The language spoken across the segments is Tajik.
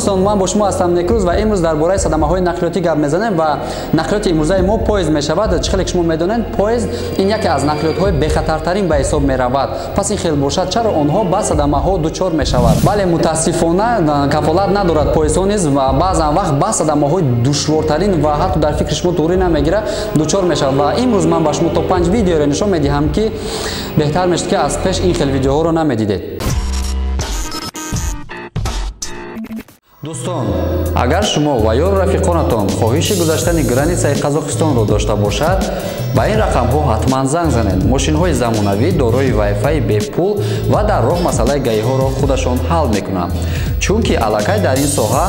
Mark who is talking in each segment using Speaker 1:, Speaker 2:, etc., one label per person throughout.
Speaker 1: Дӯстон, ман бо шумо ҳастам Некрӯз ва имрӯз дар бораи садамаҳои нақлиётӣ гап мезанем ва нақлиёти имрӯзаи мо поезд мешавад. Чӣ хеле ки шумо медонед, поезд ин яке аз нақлиётҳои бехатартарин ба ҳисоб меравад. Пас ин хел бошад, чаро онҳо ба садамаҳо дучор мешавад? Бале, мутаассифона кафолат надорад поездҳо низ ва баъзан вақт ба садамаҳои душвортарин ва ҳатто дар фикри шумо туғрӣ намегирад дучор мешавад. Ва имрӯз ман ба шумо то 5 видеоро нишон медиҳам, ки беҳтар мешуд, ки аз пеш ин хел видеоҳоро намедидед. Дӯстон, агар шумо ва ё рафиқонатон хоҳиши гузаштани границаи Қазоқистонро дошта бошад, ба ин рақамҳо ҳатман занг занед. Мошинҳои замонавӣ дорои вайфайи бепул ва дар роҳ масъалаи гаиҳоро худашон ҳал мекунанд, чунки аллакай дар ин соҳа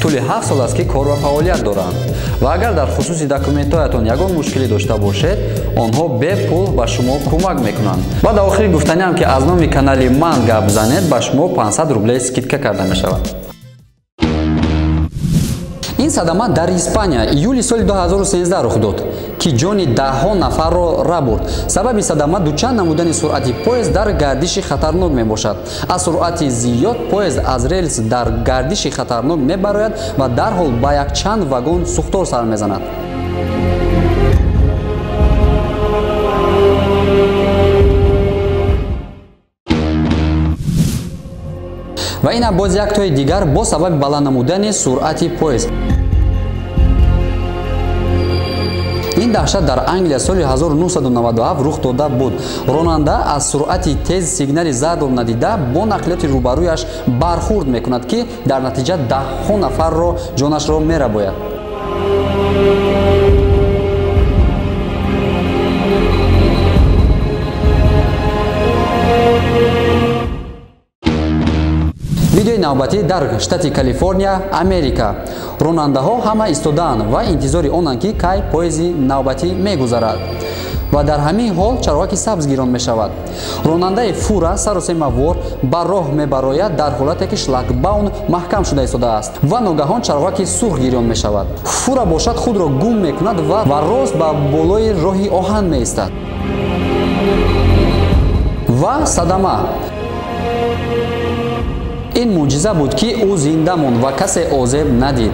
Speaker 1: тӯли 7 сол аст, ки кор ва фаъолият доранд. Ва агар дар хусуси документҳоятон ягон мушкилӣ дошта бошед, онҳо бепул ба шумо кӯмак мекунанд. Ва дар охири гуфтаниам, ки аз номи канали ман гап занед, ба шумо 500 рублей скидка карда мешавад. Ин садама дар Испания июли соли 2013 рух дод, ки ҷони даҳҳо нафарро рабурд. Сабаби садама дучанд намудани суръати поезд дар гардиши хатарнок мебошад. Аз суръати зиёд поезд аз релс дар гардиши хатарнок мебарояд ва дарҳол ба якчанд вагон сӯхтор сар мезанад. Ва ина боз як тои дигар бо сабаби баланд намудани суръати поезд. Ин даҳшат дар Англия соли 1997 рух дода буд. Ронанда аз суръати тез сигнали зардро надида бо нақлиёти рӯбарӯяш бархӯрд мекунад, ки дар натиҷа даҳҳо нафарро ҷонашро мерабояд. Видеои навбатӣ дар штати Калифорния, Америка. Ронандаҳо ҳама истодаанд ва интизори онанд, ки кай поезди навбатӣ мегузарад. Ва дар ҳамин ҳол чароғаки сабз гирон мешавад. Ронандаи фура сарусемавор ба роҳ мебарояд дар ҳолате ки шлагбаум маҳкам шуда истодааст ва ногаҳон чароғаки сурх гирён мешавад. Фура бошад худро гум мекунад ва рост ба болои роҳи оҳан меистад. Ва садама. Ин мӯъҷиза буд, ки ӯ зинда монд ва касе озеб надид.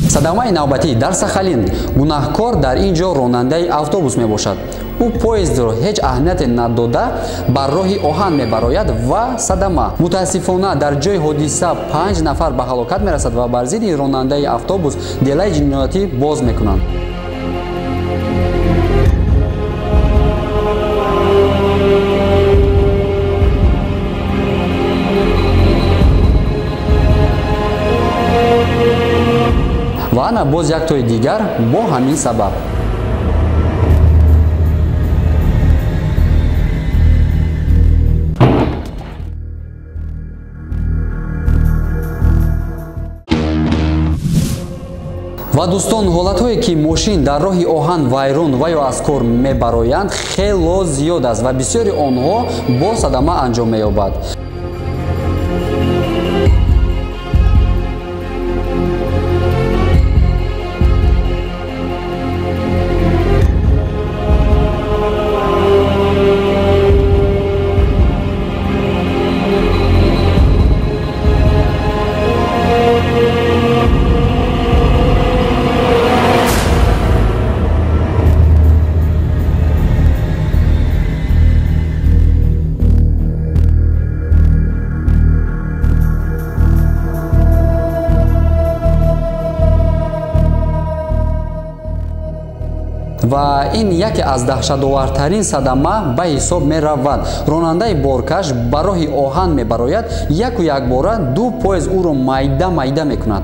Speaker 1: Садамаи навбатӣ дар Сахалин. Гунаҳкор дар ин ҷо ронандаи автобус мебошад. Ӯ поездро ҳеҷ аҳамияте надода бар роҳи оҳан мебарояд ва садама. Мутаассифона дар ҷои ҳодиса 5 нафар ба ҳалокат мерасад ва бар зидди ронандаи автобус делаи ҷиноятӣ боз мекунанд. Ва ана боз як тои дигар бо ҳамин сабаб. Ва дӯстон, ҳолатҳое ки мошин дар роҳи оҳан вайрон ва ё аз кор мебароянд хело зиёд аст ва бисёри онҳо бо садама анҷом меёбад. Ва ин яке аз даҳшатовартарин садама ба ҳисоб меравад. Ронандаи боркаш ба роҳи оҳан мебарояд, яку якбора ду поезд ӯро майда майда мекунад.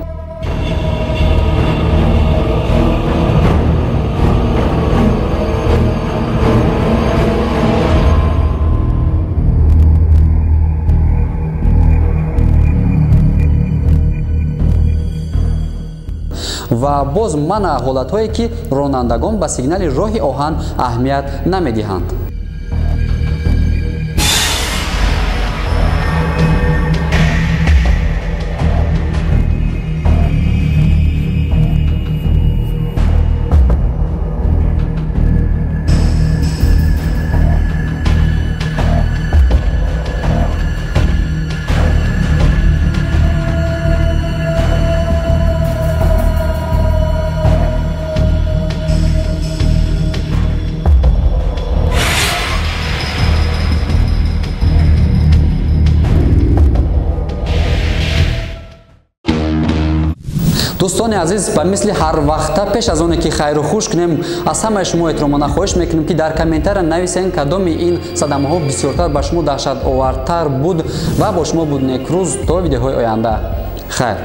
Speaker 1: Ва боз мана ҳолатҳое, ки ронандагон ба сигнали роҳи оҳан аҳамият намедиҳанд. Дӯстони азиз, ба мисли ҳар вақта, пеш аз оне ки хайру хуш кунем, аз ҳамаи шумо эҳтиромона хоҳиш мекунем, ки дар комментария нависен, кадоми ин садамаҳо бисёртар ба шумо даҳшатовартар буд. Ва бо шумо буд Некрӯз. То видеоҳои оянда хайр.